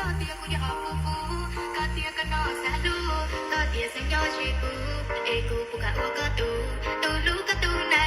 Koj tias kuv yog hom fu fu, koj tias koj noj xav hlub, koj tias xav nyob ze kuv, es kuv puas kam ua koj tus, tus hlub koj tus na.